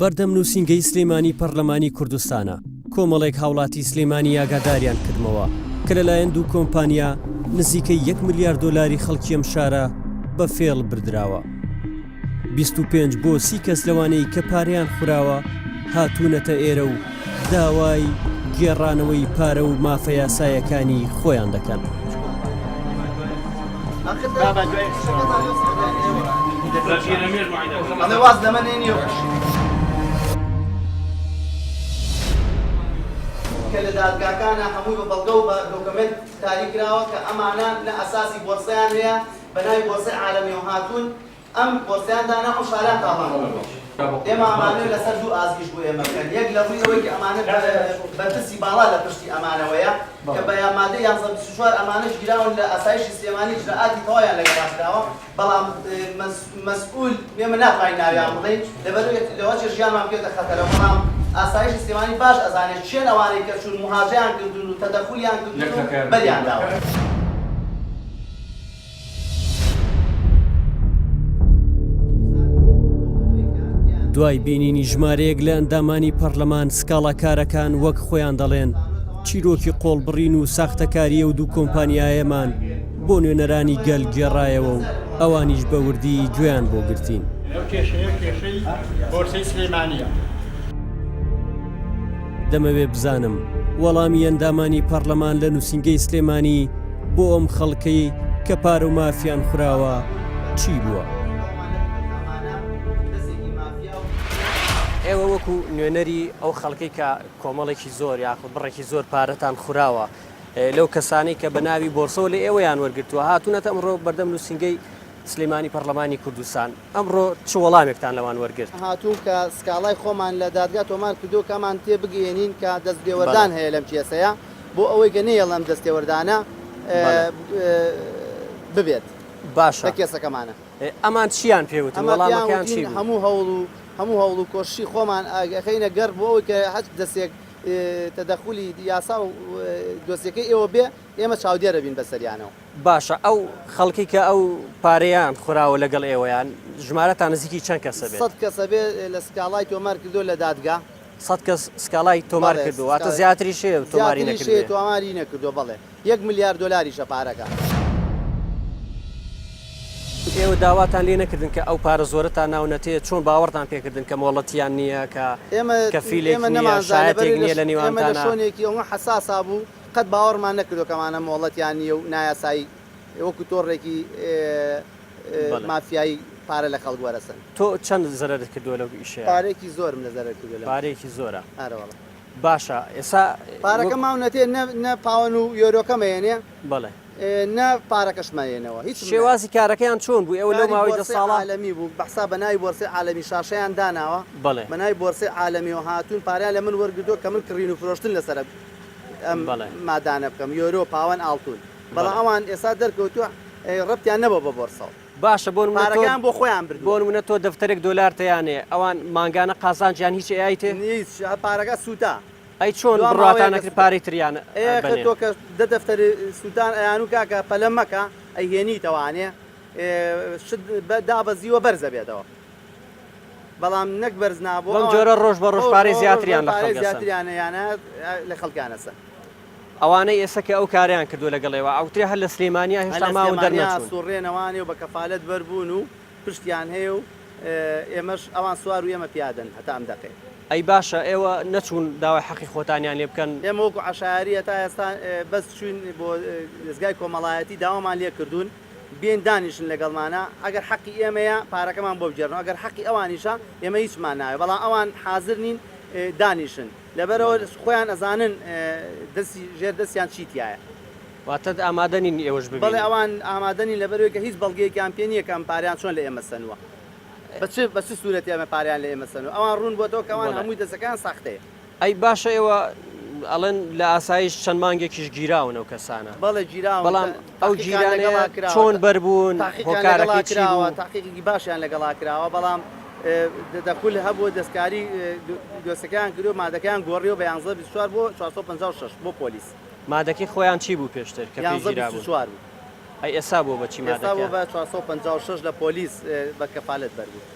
بەردەم نووسینگەی سلێمانی پەرلەمانی کوردستانە، کۆمەڵێک هاوڵاتی سلێمانی ئاگاداریان کردمەوە کە لەلایەن دوو کۆمپانیا نزیکەی یەک ملیار دۆلاری خەڵکی ئەم شارە بە فێڵ بردراوە. 25 بۆ 30 کەس لەوانەی کە پارەیان خوراوە هاتوونەتە ئێرە و داوای گێڕانەوەی پارە و مافە یاسایەکانی خۆیان دەکەن. کە لە دادگاکانە هەمووی بە بەڵگە و بە دۆکۆمێنت تاری کراوە کە ئەمانە نە ئەساسی بۆرسەیان هەیە بە ناوی بۆرسەی عالەمیەوە هاتوون ئەم بۆرسەیان دانا ئەو شارەیان تاڵان کردووە. ئێمە ئەمانەوێ لەسەر دوو ئاست ئیش بۆ ئێمە بکەن، یەک لە ڕووی ئەوەی کە ئەمانە بەرپرسی باڵا لە پشتی ئەمانەوەیە کە بە مادەی 1124 ئەمانەش گیراون لە ئاسایشی سلێمانی ئیجرائاتی تەواویان لەگەڵا کراوە، بەڵام مەسئول ئێمە ناتوانین ناویان بڵێین لەبەرئەوەی لەوەچێ ژیانمان بکەوێتە خەتەرەوە، بەڵام ئاسایشی سلێمانی باش ئەزانێت کێن ئەوانەی کە چوون موهاجەیان کردوون و تەدەخولیان کردوون و بەریان داون. دوای بینینی ژمارەیەک لە ئەندامانی پەرلەمان سکاڵاکارەکان وەک خۆیان دەڵێن چیرۆکی قۆڵبڕین و ساختەکاری ئەو دوو کۆمپانیایەمان بۆ نوێنەرانی گەل گێڕایەوە و ئەوانیش بە وردی گوێیان بۆ گرتین. ئەو کێشەیە کێشەی بۆرسەی سلێمانییە. دەمەوێ بزانم وەڵامی ئەندامانی پەڕلەمان لە نووسینگەی سلێمانی بۆ ئەم خەڵکەی کە پارە و مافیان خوراوە چی بووە؟ ئێوە وەکو نوێنەری ئەو خەڵکەی کە کۆمەڵێکی زۆر یاخود بڕێکی زۆر پارەتان خوراوە لەو کەسانەی کە بە ناوی بۆرسەوە لە ئێوەیان وەرگرتووە هاتوونەتە ئەمڕۆ بەردەم نووسینگەی سلێمانی پەڕلەمانی کوردستان ئەمڕۆ چ وەڵامێکتان لەوان وەرگرت؟ هاتوون کە سکاڵای خۆمان لە دادگا تۆمار کردووە کە ئەمان تێبگەیەنین کە دەستێوەردان هەیە لەم کێسەیە بۆ ئەوەی کە نەیەڵن ئەم دەستێوەردانە ببێت باشە لە کێسەکەمانە. ئەمان چیان پێ وتن؟ ئەمان پێیان وەڵامەکەیان چی وتین بوو؟ هەموو هەوڵ و هەموو هەوڵ و کۆششی خۆمان ئەخەینە گەڕ بۆ ئەوەی کە هەچ دەستێک تەدەخولی یاسا و دۆسیەکەی ئێوە بێ ئێمە چاودێر ئەبین بەسەریانەوە. باشە ئەو خەڵکەی کە ئەو پارەیان خوراوە لەگەڵ ئێوەیان ژمارەتان نزیکی چەند کەسە بێت؟ سەد کەسە بێ لە سکاڵای تۆمار کردووە لە دادگا. سەد کەس سکاڵای تۆمار بەڵێ کردووە واتە سکاڵای زیاتریش هەیە تۆماری زیاتریش هەیە نەکردبێ؟ تۆماری نەکردووە بەڵێ یەک ملیار دۆلاریشە پارەکە. ئێوە داواتان لێ نەکردن کە ئەو پارە زۆرەتان ناونەتێ چۆن باوەڕتان پێکردن کە مۆڵەتیان نییە کە ئێمە کەفیلێک ئێمە نییە نەمانزانی لەبەر شایەتێک نییە لە ئێمە لە نێوانتانا؟ شۆنێکی ئەوە حەساسا بوو قەت باوەڕمان نەکردوە کە ئەمانە مۆڵەتیان نییە و نایاسایی وەکو تۆڕێکی مافیایی پارە لە خەڵک وەرەسن. تۆ چەند زەرەرت کردووە لەو ئیشەیا؟ پارەیەکی زۆرم لە زەرەر کردووە لەم ئیشە. پارەیەکی زۆرە. ئارە وەڵا. باشە ئێسا پارەکە ماونەتێ نە نە پاوەن و یۆرۆکەم ئەیەنێ. بەڵێ. نە پارەکەشم ئەیەنەوە هیچم نایەنێ. شێوازی کارەکەیان چۆن بوو؟ ئێوە لەو کاری ماوەی دە بۆرسەی ساڵە. عالەمی بوو بەحساب بە ناوی بۆرسەی عالەمی شاشەیان داناوە. بەڵێ. بە ناوی بۆرسەی عالەمیەوە هاتوون پارەیان لە من وەرگرتووە کە من کڕین و فرۆشتن لەسەر ئەم مادانە بکەم یۆرۆ پاوەن ئاڵتون بەڵام ئەوان ئێستا دەرکەوتووە ڕەبتیان نەبووە بە بۆرسەوە باشە بۆ نمونە تۆ پارەکەیان بۆ خۆیان بردووە بۆ نمونە تۆ دەفتەرێک دۆلارتەیانێ ئەوان مانگانە قازانجیان هیچ ئەیایتێ؟ هیچ پارەکە سووتا ئەی چۆن دوا بڕواتان ماوەیەکە نەکرد سووتا پارەی تریان ئێ خە بەنێ؟ تۆ کە دە دەفتەر سووتان ئەیانوو کاکە پەلە مەکە ئەیهێنیتەوانێ شت دابەزیوە بەرزەبێتەوە. بەڵام نەک بەرز نابوو بەم جۆرە ڕۆژ بە ڕۆژ پارەی زیاتریان لە خەڵک ئەسەند. لە خەڵکیان ئەسەند. ئەوانەی ئێستا کە ئەو کارەیان کردووە لەگەڵ ئێوە ئەوترێ هەر لە سلێمانیا هێشتا ماون دەرنەچوون. سوڕێنەوانێ و بە کەفالەت بەربوون و پشتیان هەیە و ئێمەش ئەوان سوار و ئێمە پیادەن هەتا ئەم دەقەیە. ئەی باشە ئێوە نەچوون داوای حەقی خۆتانیان لێ بکەن؟ ئێمە وەکو عەشایەری هەتا ئێستا بەس چووین بۆ دەزگای کۆمەڵایەتی داوامان لێ کردوون بێن دانیشن لەگەڵمانا ئەگەر حەقی ئێمەیە پارەکەمان بۆ بگێڕنەوە ئەگەر حەقی ئەوانیشە ئێمە هیچمان ناوێ بەڵام ئەوان حازر نین دانیشن لەبەرئەوە خۆیان ئەزانن دەستی ژێر دەستیان چی تیایە. واتە ئامادە نین ئێوەش بەڵێ ببینن؟ ئەوان ئامادە نین لەبەرئەوەی کە هیچ بەڵگەیەکیان پێ نییە کە ئەم پارەیان چۆن لە ئێمە سەنووە بە چ بە چ سورەتێ ئەمە پارەیان لە ئێمە سەنووە ئەوان ڕوون بۆتەوە کە ئەوان بەڵێ. هەمووی دەستەکەیان ساختەیە. ئەی باشە ئێوە ئەڵێن لە ئاسایش چەند مانگێکیش گیراون ئەو کەسانە. بەڵێ گیراون بەڵام ئەو تاقیقیان گیرانەیە لەگەڵا کراوە چۆن بەربوون تاقیقیان لەگەڵا هۆکارەکەی چی کراوە بوو؟ تاقیقێکی باشیان لەگەڵا کراوە بەڵام تەدەخول هەبووە دەستکاری دۆسەکەیان کردووە مادەکەیان گۆڕیوە بە یانزە 24 بۆ 456 بۆ پۆلیس. مادەکەی خۆیان چی بوو پێشتر کە پێی یانزە گیرابوون؟ 24 بوو. ئەی ئێستا بووە بە چی ئێستا بووە مادەکەیان؟ بە 456 لە پۆلیس بە کەفالەت بەربوون.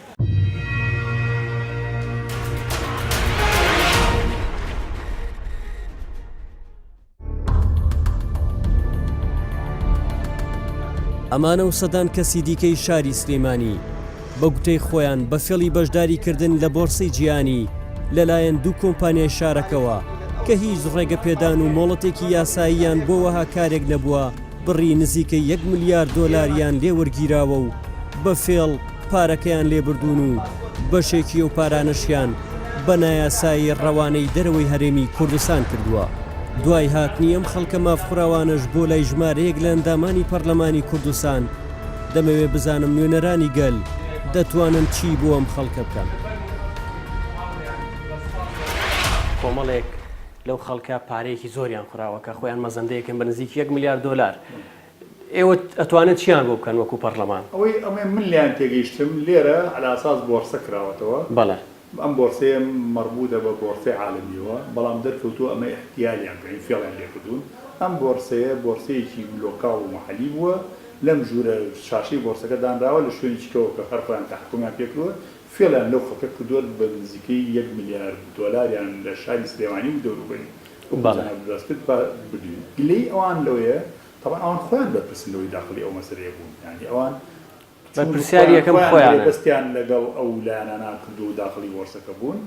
ئەمانە و سەدان کەسی دیکەی شاری سلێمانی بە گوتەی خۆیان بە فێڵی بەشداریکردن لە بۆرسەی جیهانی لەلایەن دوو کۆمپانیای شارەکەوە کە هیچ ڕێگەپێدان و مۆڵەتێکی یاساییان بۆ وەها کارێک نەبووە بڕی نزیکەی یەک ملیار دۆلاریان لێ وەرگیراوە و بە فێڵ پارەکەیان لێ بردوون و بەشێکی ئەو پارانەشیان بە نایاسایی ڕەوانەی دەرەوەی هەرێمی کوردستان کردووە. دوای هاتنی ئەم خەڵکە مافخوراوانەش بۆ لای ژمارەیەک لە ئەندامانی پەڕلەمانی کوردستان، دەمەوێ بزانم نوێنەرانی گەل دەتوانن چی بۆ ئەم خەڵکە بکەن؟ کۆمەڵێک لەو خەڵکە پارەیەکی زۆریان خوراوە کە خۆیان مەزەندەیەکەن بە نزیکی یەک ملیار دۆلار. ئێوە ئەتوانن چیان بۆ بکەن وەکو پەڕلەمان؟ ئەوەی ئەمەی من لێیان تێگەیشتم لێرە عەلە ئەساس بۆرسە کراوەتەوە. بەڵێ. ئەم بۆرسەیە مەڕبوتە بە بۆرسەی عالەمیەوە، بەڵام دەرکەوتووە ئەمە ئیحتیالیان کردوون، فێڵیان لێکردوون. ئەم بۆرسەیە بۆرسەیەکی local و مەحەلی بووە، لەم ژوورە شاشەی بۆرسەکە دانراوە، لە شوێنێکی کەوە کە هەر خۆیان تەحەکومیان پێکردووە، فێڵیان لەو خەڵکە کردووە بە نزیکەی یەک ملیار دۆلاریان لە شاری سلێمانی و دەوروبەری وەکو جەنابت باست کرد بردووین. گلەیی ئەوان لەوەیە تەبعەن ئەوان خۆیان بەرپرسن لەوەی داخڵی ئەو مەسەلەیە بوون، یانی ئەوان چوون و بەرپرسیاری خۆیان یەکەم خۆیان خۆیانن. گرێبەستیان لەگەڵ ئەو لایەنانە کردووە و داخڵی بۆرسەکە بوون.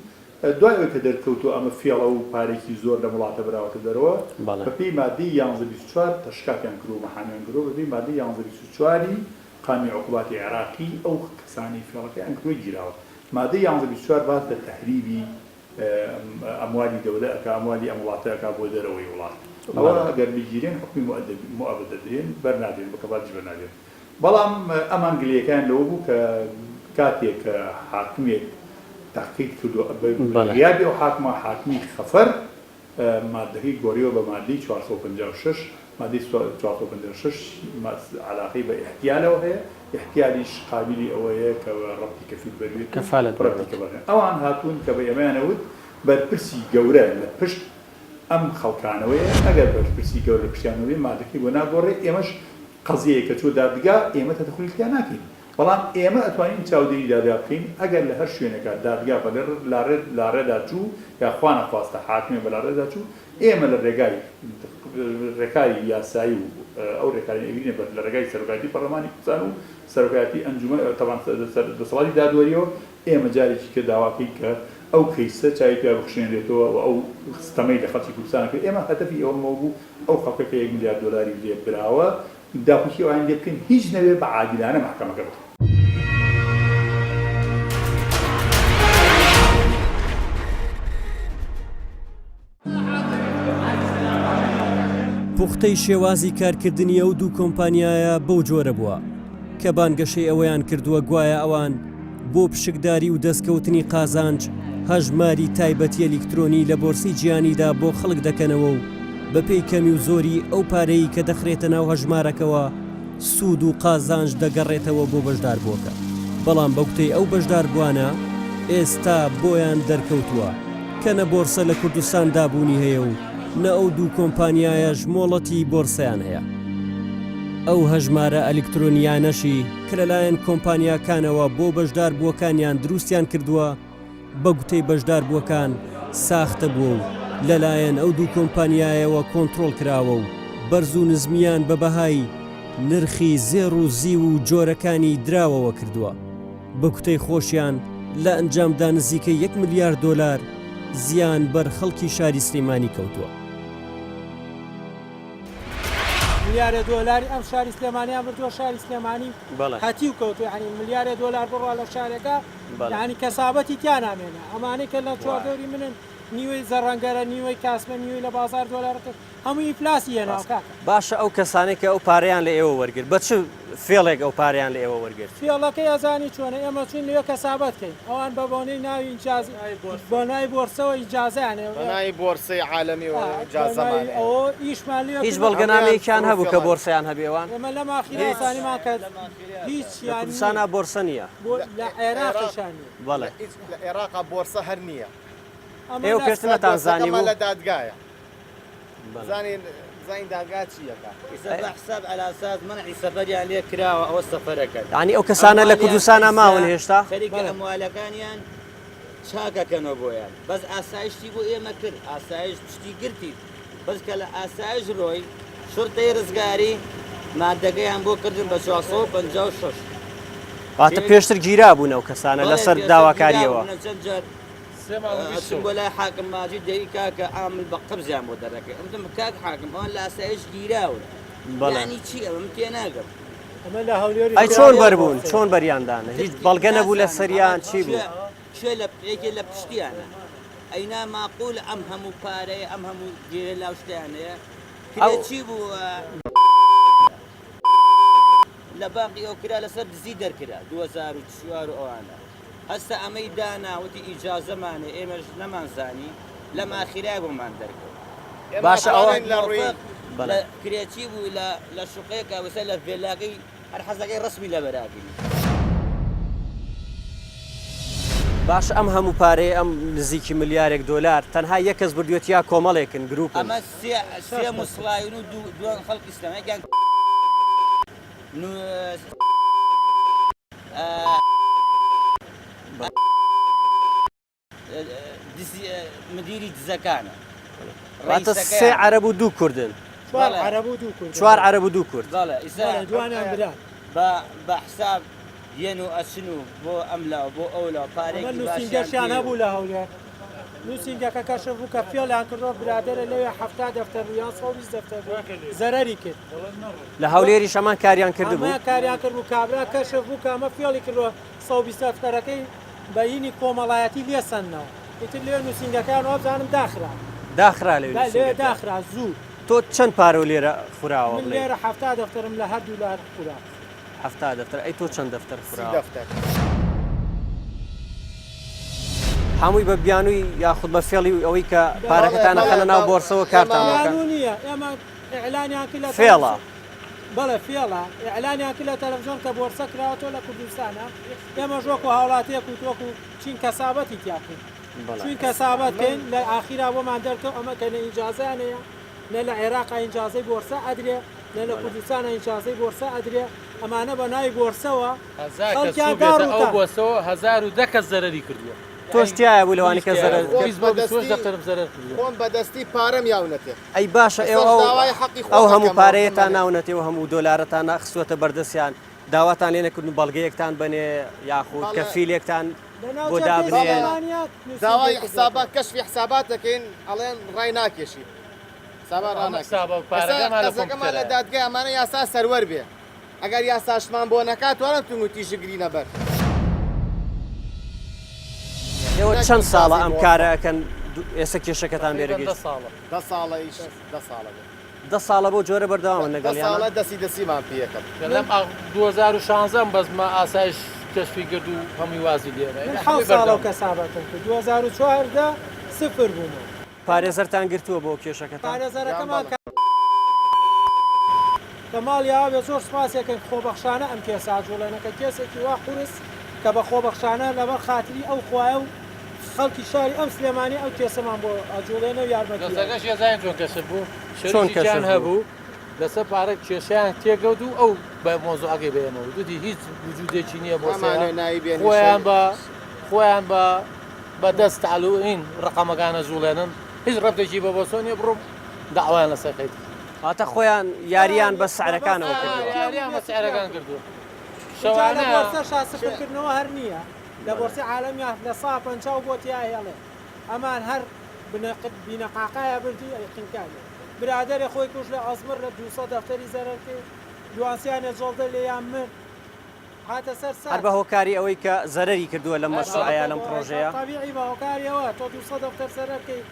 دوای ئەوەی کە دەرکەوتووە ئەمە فێڵە و پارەیەکی زۆر لەم وڵاتە براوەتە دەرەوە، بەپێی مادەی 11 24 تەشکافیان کردووە و مەحامیان کردووە، بەپێی مادەی 11 24ی قانونی عقوباتی عێراقی ئەو کەسانەی فێڵەکەیان کردووە گیراون. مادەی 11 24 باس لە تەهریبی ئەموالی دەولە ئەکا، ئەموالی ئەم وڵاتە ئەکا بۆ دەرەوەی وڵات. ئەوە ئەگەر بگیرێن حوکمی موئەبەد دەدرێن، بەرنادرێن، بە کەفالەتیش بەرنادرێن. بەڵام ئەمان گلەیەکەیان لەوە بوو کە کاتێک کە حاکمێک تەحقیق کردووە بە غیابی ئەو حاکمە، حاکمی خەفەر ماددەکەی گۆڕیوە بە ماددەی 456، ماددەی 456 عەلاقەی بە ئیحتیالەوە هەیە، ئیحتیالیش قابیلی ئەوەیە کە ڕەبتی کەفیل بەروێت و ڕەبتی کەفالەت. ئەوان هاتوون کە بە ئێمەیان ئەوت بەرپرسی گەورە لە پشت ئەم خەڵکانەوەیە، ئەگەر بەرپرسی گەورە لە پشتیانەوە بێ ماددەکەی بۆ ناگۆڕێ، ئێمەش قەزیەیە کە چووە دادگا ئێمە تەدخولی تیا ناکەین بەڵام ئێمە ئەتوانین چاودێری دادگا بکەین ئەگەر لە هەر شوێنێکا دادگا بە لاڕێدا چوو یا خوا نەخواستە حاکمێ بە لاڕێدا چوو ئێمە لە ڕێگای ڕێکاری یاسایی و ئەو ڕێکارانەی ئەگرینە بەر لە ڕێگای سەرۆکایەتی پەڕلەمانی کوردستان و سەرۆکایەتی ئەنجومەن تەبعەن دەسەڵاتی دادوەریەوە ئێمە جارێکی کە داواکەین کە ئەو کەیسە چاوی پیا بخشێنرێتەوە و ئەو ستەمەی لە خەڵکی کوردستان کرد ئێمە هەدەفی ئەوەمەوە بوو ئەو خەڵکە کە یەک ملیار دۆلاری لێ براوە داکۆکی ئەوانی لێ بکەین هیچ نەبێ بە عادیلانە مەحکەمەکە بکرێ. پوختەی شێوازی کارکردنی ئەو دوو کۆمپانیایە بەو جۆرە بووە کە بانگەشەی ئەوەیان کردووە گوایە ئەوان بۆ پشکداری و دەستکەوتنی قازانج هەژماری تایبەتی ئەلیکترۆنی لە بۆرسەی جیهانیدا بۆ خەڵک دەکەنەوە و بەپێی کەمی و زۆری ئەو پارەی کە دەخرێتە ناو هەژمارەکەوە سوود و قازانج دەگەڕێتەوە بۆ بەشداربووەکە، بەڵام بە گوتەی ئەو بەشداربووانە ئێستا بۆیان دەرکەوتووە کە نە بۆرسە لە کوردستاندا بوونی هەیە و نە ئەو دوو کۆمپانیایەش مۆڵەتی بۆرسەیان هەیە. ئەو هەژمارە ئەلیکترۆنییانەشی کە لەلایەن کۆمپانیاکانەوە بۆ بەشداربووەکانیان دروستیان کردووە، بە گوتەی بەشداربووەکان ساختە بووە و لەلایەن ئەو دوو کۆمپانیایەوە کۆنترۆڵ کراوە و بەرز و نزمییان بە بەهای نرخی زێڕ و زیو و جۆرەکانی دراوەوە کردووە. بە گوتەی خۆشیان لە ئەنجامدا نزیکەی یەک ملیار دۆلار زیان بەر خەڵکی شاری سلیمانی کەوتووە. ملیارێ دۆلاری ئەم شاری سلێمانیان بردووە شاری سلێمانی هەتیو کەوتووە یانی ملیارێ دۆلار بڕوا لە شارێکا یانی کەسابەتی تیا نامێنێ ئەمانەی کە لە چواردەوری منن نیوەی زەڕەنگەرە نیوەی کاسبە نیوەی لە بازار دۆلارەکە هەمووی ئیفلاسی هێناوە کاکە. باشە ئەو کەسانەی کە ئەو پارەیان لە ئێوە وەرگرت بە چ فێڵێک ئەو پارەیان لە ئێوە وەرگرت؟ فێڵەکەی ئەزانی چۆنە ئێمە چوین لەوێ کەسابەت کەین ئەوان بە بۆنەی ناوی ئیجازە بە ناوی بۆرسەوە ئیجازەیان هەیە. بە ناوی بۆرسەی عالەمیەوە ئیجازەمان هەیە. ئەوە ئیشمان لێ هیچ بەڵگەنامەیەکیان هەبوو کە بۆرسەیان هەبێ ئەوان؟ ئێمە لەم ئاخیرە زانیمان کە هیچیان لە کوردستانا بۆرسە نییە. لە عێراقیشا نییە. بەڵێ. لە عێراقا بۆرسە هەر نییە. ئێوە پێشتر نەتان زانیبوو؟ بۆرسەکەمان لە دادگایە. بزانین بزانین دادگا چی ئەکا. ئیستا بە حساب علی اساس مەنعی سەفەریان لێ کراوە ئەوە سەفەرەکەن. یانی ئەو کەسانە لە کوردستانا ماون هێشتا؟ خەریکە ئەموالەکانیان چاک ئەکەنەوە بۆیان بەس ئاسایش چی بۆ ئێمە کرد ئاسایش پشتی گرتین بەس کە لە ئاسایش ڕۆی شورتەی ڕزگاری. مادەکەیان بۆ کردن بە 456. واتە پێشتر گیرابوون ئەو کەسانە بەڵێ لەسەر پێشتر داواکاریەوە. گیرابوون چەند جار ئەچم بۆ لای حاکم ماجید دەی کاکە عامل بە قەبزیان بۆ دەرەکەی ئەمتم کاک حاکم ئەوان لە ئاسایش گیراون بەڵێ. یانی چی ئەمە من تێناگەم. ئەمە لە هەولێریش ئەی چۆن کراوە بەربوون بۆرسەیە. چۆن بەریان دان هیچ بەڵگە نەبوو نازانم لەسەریان ئەڵێ چی بوو؟ کوێ کوێ لە یەکێ لە پشتیانە ئەینا ماقولە ئەم هەموو پارەیە ئەم هەموو گێرە لاو شتیان هەیە کرێ ئەو چی بوو لە بانقی ئەو کرا لەسەر دزی دەرکرا 2004 و ئەوانە هەستە ئەمەی دانا وتی ئیجازەمانێ ئێمەش نەمانزانی لەم ئاخیرای بۆمان دەرکەوت ئێمە باشە ئەوە ئەتوانین لە ڕووی مۆفق بەڵێ. لە کرێچی بوو لە لە شوقەیەکا وسە لە ڤێلاکەی هەر حەزەکەی ڕەسمی لەبەراگری. باشە ئەم هەموو پارەیە ئەم نزیکی ملیارێک دۆلار تەنها یەک کەس بردوێتی یا کۆمەڵێکن گروپن؟ ئەمە سێ سێ موسڵایون و دوو دوان خەڵکی سلێمانی یەکیان نو مدیری دزەکانە. واتە سێ عەرەب و دوو کوردن. چوار عەرەب و دوو کورد. چوار عەرەب و دوو کورد. بەڵێ ئیسا بەڵێ دوانیان بران. بە بە حساب یەن و ئەچن و بۆ ئەم لا و بۆ ئەو لا ئەمە پارەیەکی باشیان نووسینگەشیان پێیە و. هەبوو لە هەولێر نووسینگەکە کەشف بوو کە فێڵیان کردووە برادەرە لەوێ 70 دەفتەر بوو یان 120 دەفتەر بوو زەرەری کرد. لە هەولێریش هەمان کاریان کردبوو؟ هەمان کاریان کردبوو کابرا کەشف بوو کە ئەمە فێڵی کردووە 120 دەفتەرەکەی بەینی کۆمەڵایەتی لێ سەندنەوە ئیتر لەوێ نووسینگەکەیان وابزانم داخرا. داخرا لەوێ لەوێ نووسینگەکەیان. داخرا زوو. تۆ چەند پارەو لێرە خوراوە من بڵێی؟ لێرە 70 دەفتەرم لە هەردوو لا خورا. 70 دەفتەر ئەی تۆ چەند دەفتەر سی خوراوە؟ دەفتەر. هەمووی بە بیانووی یاخود بە فێڵی ئەوەی کە بەڵێ پارەکەتان بەڵێ ئەخەنە ناو بەڵێ بۆرسەوە ئێمە کارتان بۆ بکەن؟ بیانوو نییە ئێمە ئیعلانیان کرد لە فێڵە. تەلەفزیۆن بەڵێ فێڵە ئیعلانیان کرد لە تەلەفزیۆن کە بۆرسە کراوەتەوە لە کوردستانە ئێمەش وەکو هاوڵاتیەک و وەکو چین کەسابەتی تیا بکەین بەڵێ. چوین کەسابەت من کەین لە ئاخیرا بۆمان دەرکەوت ئەمە کە نە ئیجازەیان هەیە نە لە عێراقا ئیجازەی بۆرسە ئەدرێ نە لە بەڵێ. کوردستانا ئیجازەی بۆرسە ئەدرێ ئەمانە بە ناوی بۆرسەوە هەزار کەس خەڵکیان چووبێتە ئەو داڕووتان. بۆسەوە 1010 کەس زەرەری کردووە. تۆش تیایە بوو لەوانی منیش کە تیایە زەرەرت بووم. کرد؟ 20 خۆم بۆ بە 28 دەستی دەفتەرم زەرەر کردووە. خۆم بە دەستی پارەم یاونەتێ. ئەی باشە ئێوە ئێستاش ئەو داوای حەقی ئەو خۆم هەموو ئەکەمەوە پارەیەتان بمەنێ. ناونەتێ و هەموو دۆلارەتان خستووەتە بەردەستیان داواتان لێ نەکردن بەڵگەیەکتان بەنێ یاخود بەڵێ. کەفیلێکتان لە بۆ ناوچە پێی دابنێن؟ بەڵێ سلێمانیە داوای نووسینگەی کردووەتەوە. حسابات کەشفی حسابات دەکەین ئەڵێن ڕای ناکێشی حسابات ئەم ڕاناکێشی حسابە و ئێستا پارەکەمان لە قەزەکەمان لە کۆمپیوتەرایە. دادگای ئەمانە یاسا سەروەر بێ ئەگەر یاساشمان بۆ نەکات توانم توند و تیژ گرینە بەر. ئێوە نەک چەند ساڵە ئیجازەی ئەم بۆرسە. کارە ئەکەن ئێستا کێشەکەتان لێرە تەقریبەن دە گەیشت؟ ساڵە. دە ساڵە ئیش دە ساڵە بێ. دە ساڵە بەو جۆرە بەردەوامن دە لەگەڵیانە؟ ساڵە دەستی دەسیمان پێ ئەکەن. لەم 2016 ئەم بەزمە ئاسایش کەشفی کرد و هەمووی وازی لێ هێنا. من ئیلا حەوت هەمووی ساڵە و بەردەوام. کەسابەتم کرد 2014 سفر بوومەوە. پارێزەرتان گرتووە بۆ کێشەکەتان؟ گیان پارێزەرەکەمان بەڵێ. کە ماڵی ئاوا بێت زۆر سوپاسی ئەکەین خۆبەخشانە ئەم کێسە ئەجوڵێنە کە کێسێکی وا قورس کە بە خۆبەخشانە لەبەر خاتری ئەو خوایە و خەڵکی شاری ئەم سلێمانی ئەو کێسەمان بۆ ئەجوڵێنە و یارمەتی ئەدەن. دەستەکەش ئەزانی چۆن کەشف بوو چۆن شەریکی کەشف گیان بوو؟ هەبوو لەسەر پارە کێشەیان تێکەوت و ئەو بە مۆزوعەکەی بە ئێمە وت وتی هیچ وجودێکی نییە بۆ سەیە نامانەوێ ناوی بێنین خۆیان شەریک. بە خۆیان بە بە دەست تەعلوین ڕەقەمەکان ئەجوڵێنن هیچ ڕەبتێکی بە بۆسۆ نییە بڕۆ دەعوایان لەسەر قەید کرد. واتە خۆیان یارییان بە سعرەکانەوە کردووە. یارییان بە سعرەکان کردووە. جا لە شەوانە. بۆرسەشا سفرکردنەوە هەر نییە لە بۆرسەی عالەمیا لە سا 50 و بۆ تیا هێڵێ ئەمان هەر بینەقاقایە بردی ئەی خنکانێ برادەرێ خۆی کوشت لە ئەزمڕ لە 200 دەفتەری زەرەر کرد دوانسیانێ جەڵدە لێیان مرد هاتە سەر هەر سات بە هۆکاری ئەوەی کە زەرەری کردووە لەم هەر مەشروعەیە لەم پڕۆژەیە. تەبیعی بە هۆکاری ئەوە تۆ 200 دەفتەر زەرەر کەی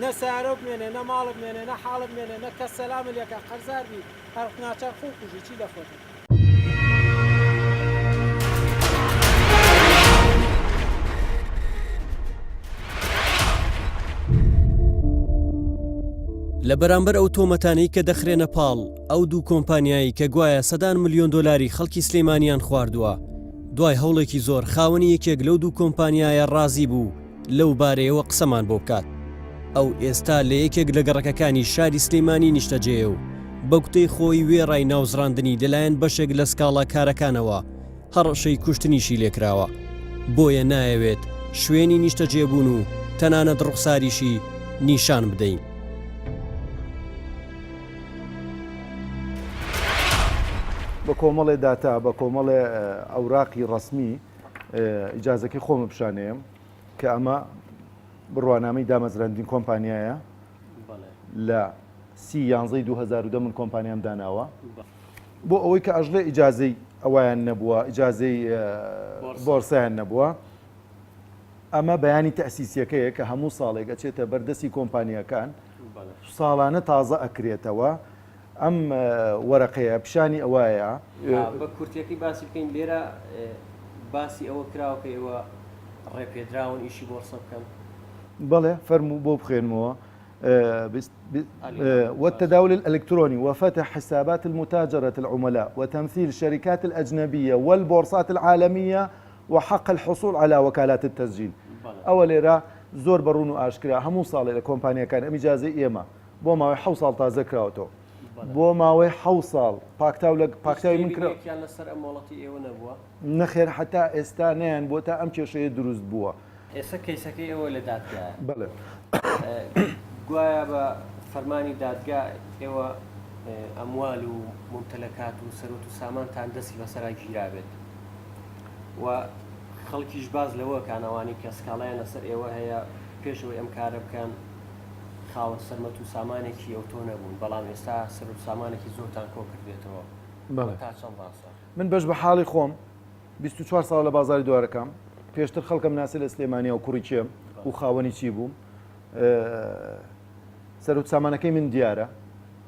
نە سەیارە بمێنێ نە ماڵ بمێنێ نە حاڵ بمێنێ نە کەس سەلامت لێکا قەرزار بی هەر ناچار خۆو کوژی چی لە خۆت ئەکەی. لە بەرامبەر ئەو تۆمەتانەی کە دەخرێنە پاڵ ئەو دوو کۆمپانیایەی کە گوایە سەدان ملیۆن دۆلاری خەڵکی سلێمانیان خواردووە، دوای هەوڵێکی زۆر خاوەنی یەکێک لەو دوو کۆمپانیایە ڕازی بوو لەو بارەیەوە قسەمان بۆ بکات. ئەو ئێستا لە یەکێک لە گەڕەکەکانی شاری سلێمانی نیشتەجێیە و بە گوتەی خۆی وێڕای ناوزڕاندنی لەلایەن بەشێک لە سکاڵاکارەکانەوە هەڕەشەی کوشتنیشی لێکراوە، بۆیە نایەوێت شوێنی نیشتەجێبوون و تەنانەت ڕوخساریشی نیشان بدەین. بە کۆمەڵێ داتا، بە کۆمەڵێ ئەوراقی ڕەسمی ئیجازەکەی خۆمە پیشانەیەم کە ئەمە بڕوانامەی دامەزراندنی کۆمپانیایە لە سی یانزەی 2010 من کۆمپانیام داناوە بۆ ئەوەی کە ئەژڵێ ئیجازەی ئەویان نەبووە ئیجازەی بۆرسیان نەبووە ئەمە بەیانی تەئسیسیەکەیە کە هەموو ساڵێک ئەچێتە بەر دەستی کۆمپانیاکان ساڵانە تازە ئەکرێتەوە ئەم وەرەقەیە پیشانی ئەوایە. بە کورتیەکەی باسی بکەین لێرە باسی ئەوە کراوە کە ئێوە ڕێپێدراون ئیشی بۆرسە بکەن؟ بەڵێ فەرموو بۆ بخوێنمەوە. والتداول الإلكتروني وفتح حسابات المتاجرة العملاء وتمثيل الشركات الأجنبية والبورصات العالمية وحق الحصول على وكالات التسجيل ئەوە لێرە زۆر بە ڕوون و ئاشکرا هەموو ساڵێ لە کۆمپانیاکان ئەم ئیجازەی ئێمە بۆ ماوەی حەو ساڵ تازە کراوەتەوە بۆ ماوەی حەو ساڵ پاکتاو لە پاکتاوی من کرا لەسەر ئەم مۆڵەتی ئێوە نەبووە؟ نەخێر حتا ئێستا نەیان بووە تا ئەم کێشەیە دروست بووە. ئێستا کەیسەکەی ئێوە لە دادگایە. بەڵێ. گوایە بە فەرمانی دادگا ئێوە ئەموال و مومتەلەکات و سەروەت و سامانتان دەستی بەسەرا گیرابێت و خەڵکیش باس لەوە کان ئەوانەی کە سکاڵایان لەسەر ئێوە هەیە پێش ئەوەی ئەم کارە بکەن خاوەن سەرمەت و سامانێکی ئەوتۆ نەبوون بەڵام ئێستا سەروەت و سامانێکی زۆرتان کۆ کردبێتەوە بەڵێ. تا چەند ڕاستە؟ من بەش بە حاڵی خۆم 24 ساڵە لە بازاری دوارەکەم پێشتر خەڵکم ناسی لە سلێمانیا و کوڕی کێم و خاوەنی چی بووم سەرۆک سامانەکەی من دیارە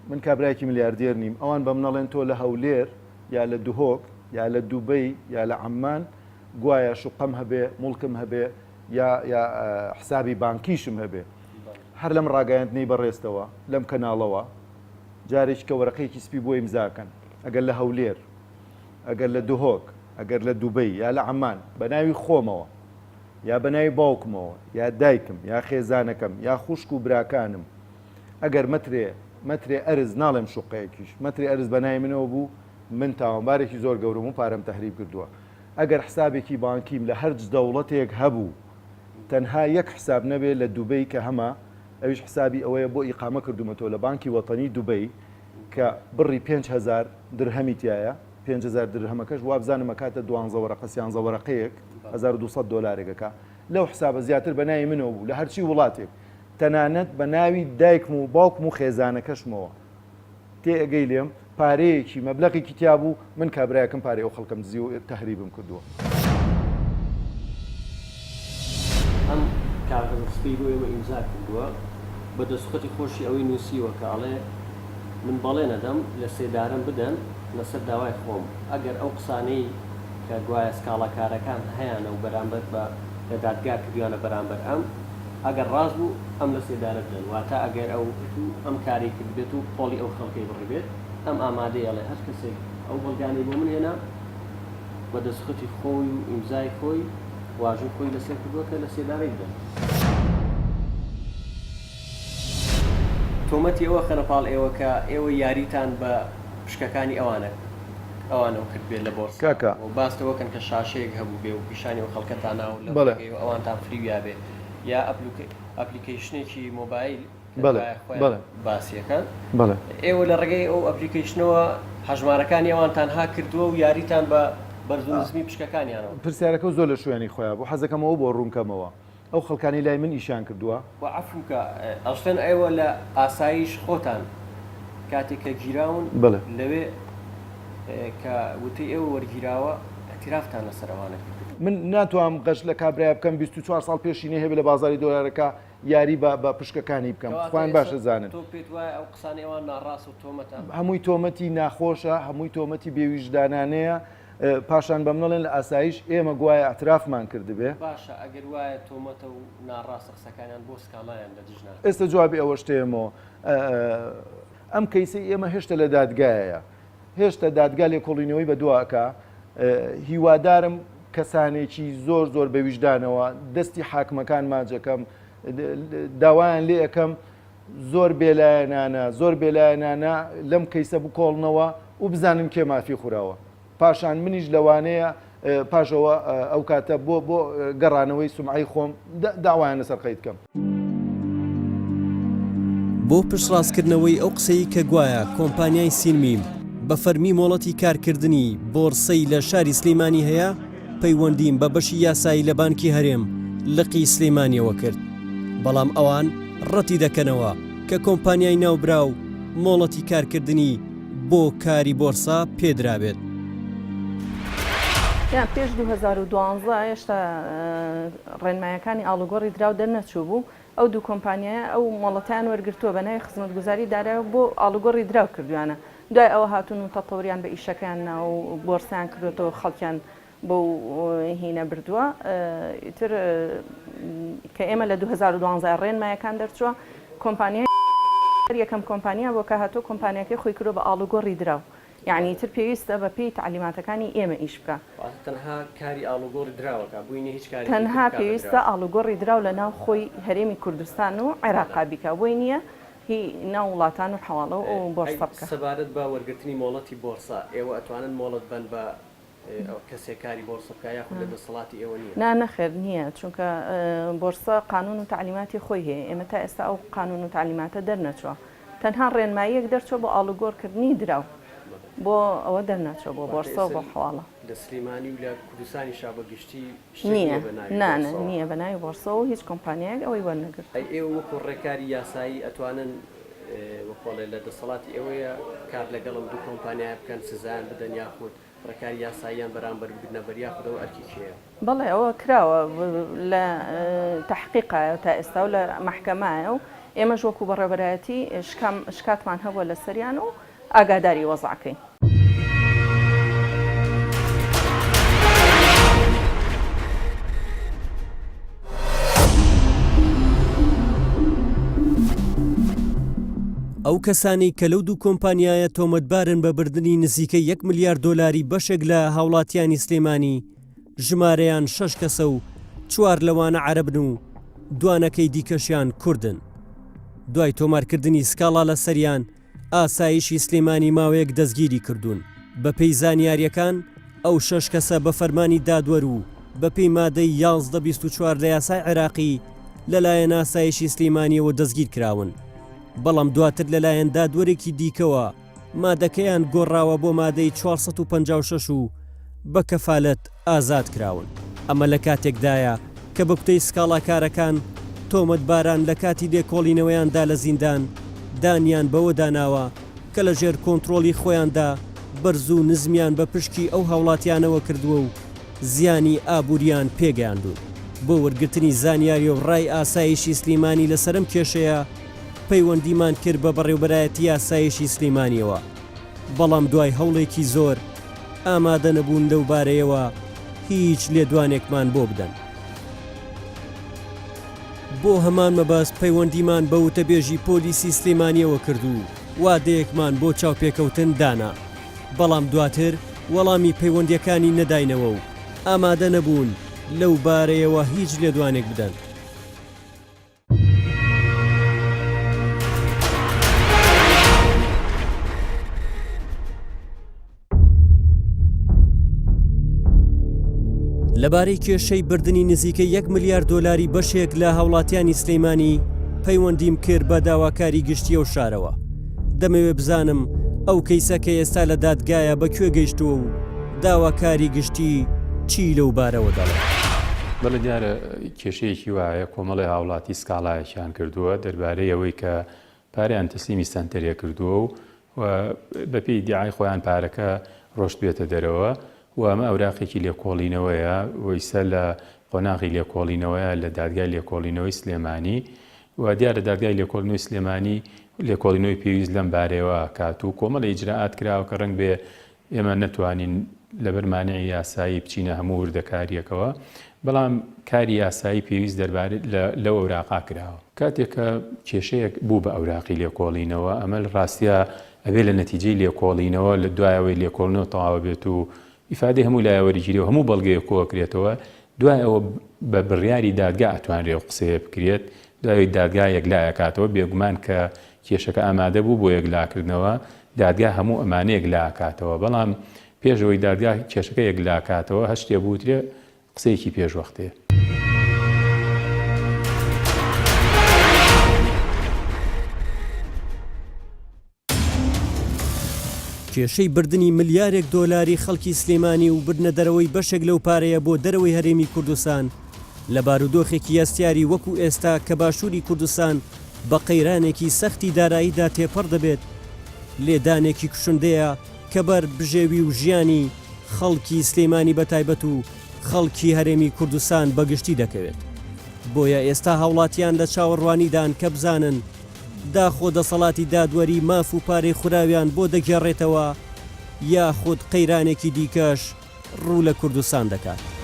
من کابراایکی ملیاردێر نیم ئەوان بە منەڵێن تۆ لە هەولێر یا لە دهۆک یا لە دوبەی یا لە عەممان گوایە شوقەم هەبێ موڵکم هەبێ یا یا حسابی بانکیشم هەبێ هەر لەم ڕاگەیاندنەی بەڕێزتەوە لەم کەناڵەوە جارێکی کە وەرەقەیەکی سپی بۆ ئیمزاکەن ئەگەر لە هەولێر ئەگەر لە دهۆک ئەگەر لە دوبەی یا لە عەمان بە ناوی خۆمەوە یا بە ناوی باوکمەوە یا دایکم یا خێزانەکەم یا خوشک و براکانم ئەگەر مەترێ مەترێ ئەرز ناڵێم شوقەیەکیش مەترێ ئەرز بە ناوی منەوە بوو من تاوانبارێکی زۆر گەورەم و پارەم تەهریب کردووە ئەگەر حسابێکی بانکیم لە هەرج دەوڵەتێک هەبوو تەنها یەک حساب نەبێ لە دوبەی کە هەمە ئەویش حسابی ئەوەیە بۆ ئیقامە کردومەتەوە لە بانکی وەتەنی دوبەی کە بڕی 5000 درهەمی تایە 5000 درهەمەکەش وابزانم ئەکاتە دوانزە وەرەقە سیانزە وەرەقەیەک 1200 دۆلارێک ئەکا لەو حسابە زیاتر بە ناوی منەوە بوو لە هەرچی وڵاتێک تەنانەت بە ناوی دایکم و باوکم و خێزانەکەشمەوە تێ ئەگەی لێم پارەیەکی مەبلەغێکی تیا بوو من کابرایەکم پارەی ئەو خەڵکەم دزی و تەهریبم کردووە. ئەم کاغەزە سپیەی بۆ ئێمە ئیمزا کردووە بە دەستخەتی خۆشی ئەوەی نووسیوە کە ئەڵێ من بەڵێن ئەدەم لە سێدارەم بدەن لەسەر داوای خۆم ئەگەر ئەو قسانەی کە گوایە سکاڵاکارەکان هەیانە و بەرامبەر بە لە دادگا کردویانە بەرامبەر ئەم ئەگەر ڕاست بوو ئەم لە سێدارە بدەن واتە ئەگەر ئەو ئەم کارەی کردبێت و قۆڵی ئەو خەڵکەی بڕیبێت ئەم ئامادەیە ئەڵێ هەر کەسێک ئەو بەڵگانەی بۆ من هێنا بە دەستخەتی خۆی و ئیمزای خۆی واژووی خۆی لەسەر کردووە کە لە سێدارەی بدەن. تۆمەتی ئەوە خەنە پاڵ ئێوە کە ئێوە یاریتان بە پشکەکانی ئەوانە ئەوانەوە کردبێت لە بۆرسە کاکە. و باس لەوە کەن کە شاشەیەک هەبووبێ و پیشانی ئەو خەڵکەتان نا و لەو بەڵێ. ڕێگەیەوە ئەوانتان فریویابێ یا ئەپلیکەیشنێکی مۆبایل کە بەڵێ گوایە خۆیان بەڵێ. باسی ئەکەن بەڵێ. ئێوە لە ڕێگەی ئەو ئەپلیکەیشنەوە هەژمارەکانی ئەوانتان هاک کردووە و یاریتان بە بەرز و نزمی پشکەکانیانەوە کردووە. پرسیارەکەو زۆر لە شوێنی خۆیا بوو حەزەکەم ئەوە بۆ ڕوون کەمەوە. ئەو خەڵکانەی لای من ئیشیان کردووە. وە عەفوو کە ئەڵێن ئێوە لە ئاسایش خۆتان کاتێک کە گیراون بەڵێ. لەوێ کە وتەی ئێوە وەرگیراوە ئیعتیرافتان لەسەر ئەوانە کردبوو. من ناتوانم غەش لە کابرایە بکەم 24 ساڵ پێشینەی هەبێ لە بازاری دۆلارەکە یاری بە بە پشکەکانی بکەم کەواتە خۆیان باش ئێستا ئەزانن. تۆ پێت وایە ئەو قسانەی ئەوان ناڕاستە و تۆمەتە؟ هەمووی تۆمەتی ناخۆشە هەمووی تۆمەتی بێویژدانانەیە پاشان بەم نەڵێن لە ئاسایش ئێمە گوایە ئیعترافمان کردبێ. باشە ئەگەر وایە تۆمەتە و ناڕاستە قسەکانیان بۆ سکاڵایان لە دژ ناکەن؟ ئێستا جوابی ئەوەش تێمەوە ئەم کەیسەی ئێمە هێشتا لە دادگایە هێشتا دادگا لێکۆڵینەوەی بەدوا ئەکا هیوادارم کەسانێکی زۆر زۆر بە ویژدانەوە دەستی حاکمەکان ماجەکەم داوایان لێ ئەکەم زۆر بێلایەنانە زۆر بێلایەنانە لەم کەیسە بکۆڵنەوە و بزانن کێ مافی خوراوە پاشان منیش لەوانەیە پاشەوە ئەو کاتە بۆ بۆ گەڕانەوەی سومعەی خۆم داوایان لەسەر قەید کەم. بۆ پشتڕاستکردنەوەی ئەو قسەی کە گوایە کۆمپانیای سینمیم. بە فەرمی مۆڵەتی کارکردنی بۆرسەی لە شاری سلیمانی هەیە، پەیوەندیم بە بەشی یاسایی لە بانکی هەرێم لقی سلیمانیەوە کرد، بەڵام ئەوان ڕەتی دەکەنەوە کە کۆمپانیای ناوبراو مۆڵەتی کارکردنی بۆ کاری بۆرسە پێدرابێت. یان پێش 2012 هێشتا ڕێنمایەکانی ئاڵوگۆڕی دراو دەرنەچووبوو، ئەو دوو کۆمپانیایە ئەو مۆڵەتەیان وەرگرتووە بە ناوی خزمەتگوزاری دارایی و بۆ ئاڵوگۆڕی دراو کردوویانە، دوای ئەوە هاتوون و تەتەوریان بە ئیشەکەیان ناوە و بۆرسەیان کردووەتەوە خەڵکیان بەو هینە بردووە ئیتر کە ئێمە لە 2012 ڕێنمایەکان دەرچووە کۆمپانیای یەکەم کۆمپانیا بووە کە هاتووە کۆمپانیاکەی خۆی کردووە بە ئاڵوگۆڕی دراو یەعنی ئیتر پێویستە بە پێی تەعلیماتەکانی ئێمە ئیش بکا. واتە تەنها کاری ئاڵوگۆڕی دراو ئەکا بۆی نیە هیچ کارێکی تر تەنها بکا بە پێویستە دراو. ئاڵوگۆڕی دراو لە ناو خۆی هەرێمی کوردستان و عێراقا بیکا بۆی نیە هی ناو وڵاتان و حەواڵە و ئەی بۆرسە بکا. سەبارەت بە وەرگرتنی مۆڵەتی بۆرسە ئێوە ئەتوانن مۆڵەت بەن بە کەسێک کاری بۆرسە بکا یاخود لە دەسەڵاتی ئێوە نیە؟ نا نەخێر نیە چونکە بۆرسە قانون و تەعلیماتی خۆی هەیە ئێمە تا ئێستا ئەو قانون و تەعلیماتە دەرنەچوە تەنها ڕێنماییەک دەرچوە بۆ ئاڵوگۆڕ کردنی دراو بۆ ئەوە دەرناچوە بۆ واتە بۆرسە و ئێستا بۆ حەواڵە. لە سلیمانی و لە کوردستانیشا بە گشتی شتێک نیە نیە بە ناوی نا نا بۆرسەوە؟ نیە بە ناوی بۆرسەوە و هیچ کۆمپانیایەک ئەوەی وەرنەگرتوە. ئەی ئێوە وەکو ڕێکاری یاسایی ئەتوانن وەکو ئەڵێ لە دەسەڵاتی ئێوەیە کار لەگەڵ ئەم دوو کۆمپانیایە بکەن سزایان بدەن یاخود ڕێکاری یاساییان بەرامبەر بگرنە بەر یاخود ئەوە ئەرکی کێیە؟ بەڵێ ئەوە کراوە لە تەحقیقایە تا ئێستا و لە مەحکەمایە و ئێمەش وەکو بەڕێوەبەرایەتی شکاتمان هەبووە لەسەریان و ئاگاداری وەزعەکەین. ئەو کەسانەی کە لەو دوو کۆمپانیایە تۆمەتبارن بە بردنی نزیکەی یەک ملیار دۆلاری بەشێک لە هاوڵاتیانی سلێمانی، ژمارەیان شەش کەسە و چوار لەوانە عەرەبن و دوانەکەی دیکەشیان کوردن. دوای تۆمارکردنی سکاڵا لەسەریان، ئاسایشی سلێمانی ماوەیەک دەستگیری کردوون. بەپێی زانیارییەکان، ئەو شەش کەسە بە فەرمانی دادوەر و بەپێی مادەی 11 24 لە یاسای عێراقی لەلایەن ئاسایشی سلیمانیەوە دەستگیرکراون، بەڵام دواتر لەلایەن دادوەرێکی دیکەوە مادەکەیان گۆڕاوە بۆ مادەی 456 و بە کەفالەت ئازاد کراون. ئەمە لە کاتێکدایە کە بە کوتەی سکاڵاکارەکان، تۆمەتباران لە کاتی لێکۆڵینەوەیاندا لە زیندان، دانیان بەوەدا ناوە کە لە ژێر کۆنترۆڵی خۆیاندا بەرز و نزمیان بە پشکی ئەو هاوڵاتیانەوە کردووە و زیانی ئابووریان پێگەیاندوون. بۆ وەرگرتنی زانیاری و ڕای ئاسایشی سلیمانی لەسەر ئەم کێشەیە، پەیوەندیمان کرد بە بەڕێوبەرایەتی ئاسایشی سلیمانیەوە، بەڵام دوای هەوڵێکی زۆر ئامادە نەبوون لەو بارەیەوە هیچ لێدوانێکمان بۆ بدەن. بۆ هەمان مەبەست پەیوەندیمان بە وتەبێژی پۆلیسی سلێمانیەوە کرد و وادەیەکمان بۆ چاوپێکەوتن دانا، بەڵام دواتر وەڵامی پەیوەندیەکانی نەداینەوە و ئامادە نەبوون لەو بارەیەوە هیچ لێدوانێک بدەن. لەبارەی کێشەی بردنی نزیکەی یەک ملیار دۆلاری بەشێک لە هاوڵاتیانی سلیمانی پەیوەندیم کرد بە داواکاری گشتی ئەو شارەوە دەمەوێ بزانم ئەو کەیسە کە ئێستا لە دادگایە بە کوێ گەیشتووە و داواکاری گشتی چی لەو بارەوە دەڵێت. بەڵێ دیارە کێشەیەکی وایە کۆمەڵی هاوڵاتی سکاڵایەکیان کردووە دەربارەی ئەوەی کە پارەیان تەسلیمی سەنتەرێک کردووە و و بەپێی ئیدیعای خۆیان پارەکە ڕۆشتبێتە دەرەوە و ئەمە ئەوراقێکی لێکۆڵینەوەیە و ئیستا لە قۆناغی لێکۆڵینەوەیە لە دادگای لێکۆڵینەوەی سلێمانی و دیارە دادگای لێکۆڵینەوەی سلێمانی لێکۆڵینەوەی پێویست لەم بارەیەوە ئەکات و کۆمەڵی ئیجرائات کراوە کە ڕەنگ بێ ئێمە نەتوانین لەبەر مانعی یاسایی بچینە هەموو وردەکارییەکەوە، بەڵام کاری یاسایی پێویست دەربارەی لەو ئەوراقە کراوە. کاتێک کە کێشەیەک بوو بە ئەوراقی لێکۆڵینەوە، ئەمە لە ڕاستیا ئەبێ لە نەتیجەی لێکۆڵینەوە لە دوای ئەوەی لێکۆڵینەوە تەواو بێت و ئیفادەی هەموو لایە وەرگیرێ و هەموو بەڵگەیەک کۆئەکرێتەوە، دوای ئەوە بە بڕیاری دادگا ئەتوانرێ ئەو قسەیە بکرێت، دوای ئەوەی دادگا یەکلا ئەکاتەوە، بێگومان کە کێشەکە ئامادە بوو بۆ یەکلاکردنەوە، دادگا هەموو ئەمانە یەکلاکاتەوە، بەڵام پێش ئەوەی دادگا کێشەکە یەکلاکاتەوە هەر شتێ بوترێ قسەیەکی پێش وەختەیە. کێشەی بردنی ملیارێک دۆلاری خەڵکی سلێمانی و بردنە دەرەوەی بەشێک لەو پارەیە بۆ دەرەوەی هەرێمی کوردستان لە بارودۆخێکی هەستیاری وەکو ئێستا کە باشووری کوردستان بە قەیرانێکی سەختی داراییدا تێپەڕ دەبێت، لێدانێکی کوشندەیە کە بەر بژێوی و ژیانی خەڵکی سلێمانی بەتایبەت و خەڵکی هەرێمی کوردستان بەگشتی دەکەوێت. بۆیە ئێستا هاوڵاتیان لە چاوەڕوانیدان کە بزانن داخۆ دەسەڵاتی دادوەری ماف و پارەی خوراویان بۆ دەگێڕێتەوە یاخود قەیرانێکی دیکەش ڕوو لە کوردستان دەکات.